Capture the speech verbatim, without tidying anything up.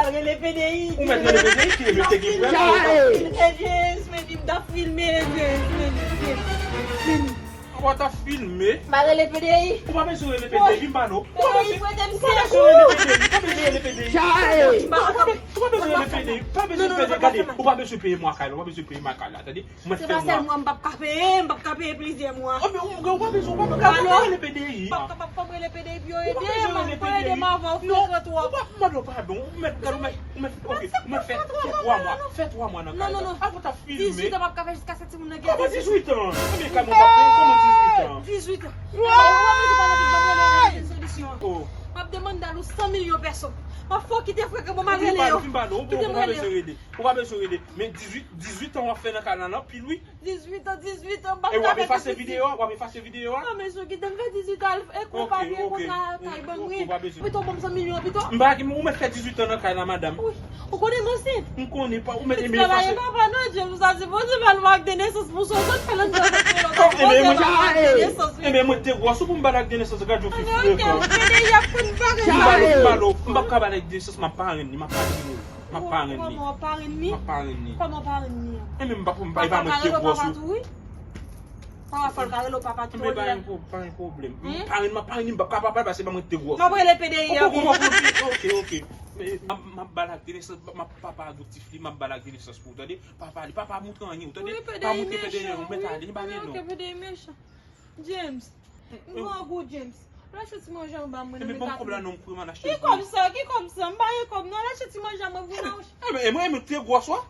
pral rele P D I. Ou mèt rele P D I, ki e mete gen prèv. James, men li m t ap filme, James, men li, men li. Ou pa t ap filme. M pa rele P D I. Ou pa bezwen rele P D I, vin ba nou. Ou pa bezwen, ou pa bezwen rele P D I, ou pa bezwen rele P D I. Ou pa bezwen, ou pa bezwen rele P D I, pa bezwen pede, gade, ou pa bezwen peye mwa kay la, ou pa bezwen peye mwa kay la, tande? Mwen fè mwa. Se pa sèl mwa, m p ap ka peye, m p ap ka peye plizyè mwa. Oh, men ou, ou pa bezwen, ou pa bezwen, ou pa rele P D I. M p ap ka, m p ap rele P D I pou yo ede m, pou yo ede m avan, ou filtre twòp. Ou pa, m mande w padon, ou mèt, gade, ou mèt, ou mèt, ok, ou mèt fè, fè twa mwa, fè twa mwa nan kay la. Avan w t ap filme. Dizuit an m ap ka fè jiskaske timoun nan gen dizuit an. Kòman dizuit an? Ebyen, kay mwen p ap peye, kòman dizuit an? Dizuit an. Ou pa bezwen pale avèk mwen, mwen rele yon solisyon. M ap demande dal ou san milyon pèso. M ap fè w kite frekan, mwen m al rele yo. Kite mwen rele yo. Ou pa bezwen rele. Ou pa bezwen rele. Men dizuit, dizuit an w ap fè nan kay la, l anpil, wi. Dizuit an, dizuit an, m p ap ka fè dizuit. E w ap efase videyo a? W ap efase videyo a? Non, men sou kite m fè dizuit an, e konpa, e konpa kay ban m ri. Pito ban m san milyon, pito. M pa, ou mèt fè dizuit an nan kay la, madanm. Wi. Ou konnen m ansent? M konnen pa, ou mèt, ebyen, travay efase. Papa, non, James, ou sa sipoze ba l ak de nesans pou sa, ou sot fè l anndan. Ebyen, mwen te gwòs ou pou m ba l ak de nesans, gad yon fi frekan. M ba l, m ba l, m p ap ka ba l ak de nesans, m ap parenn li, m ap parenn li. M ap parenn li. Kòman w ap parenn li? M ap parenn li. Kòman w ap parenn li an? Ebyen, m pa, m pa, e pa mwen ki te gwòs ou. Papa pa l ka rele w papa tou. Ebyen, pa gen pwo-, pa gen pwoblèm. M parenn, m ap parenn li, m p ap ka pa ba l paske pa mwen ki te gwòs ou. M ap rele P D I an. Ok, ok. Men, m ap, m ap ba l ak de nesans, m ap papa adoptif li, m ap ba l ak de nesans pou ou, tande? Papa li, papa moutre anyen, ou tande? Pa moutre P D I, ou mèt ale, li pa gen non. James, m pran gou, James. Al achte ti manje anba mwen nan. Ebyen, ban m kòb la non, m kouye m al achte. Ki kòb sa? Ki kòb sa? M pa gen kòb non, al achte ti manje a mwen pou nou. Ebyen, e mwen, e mwen te gwòs ou a?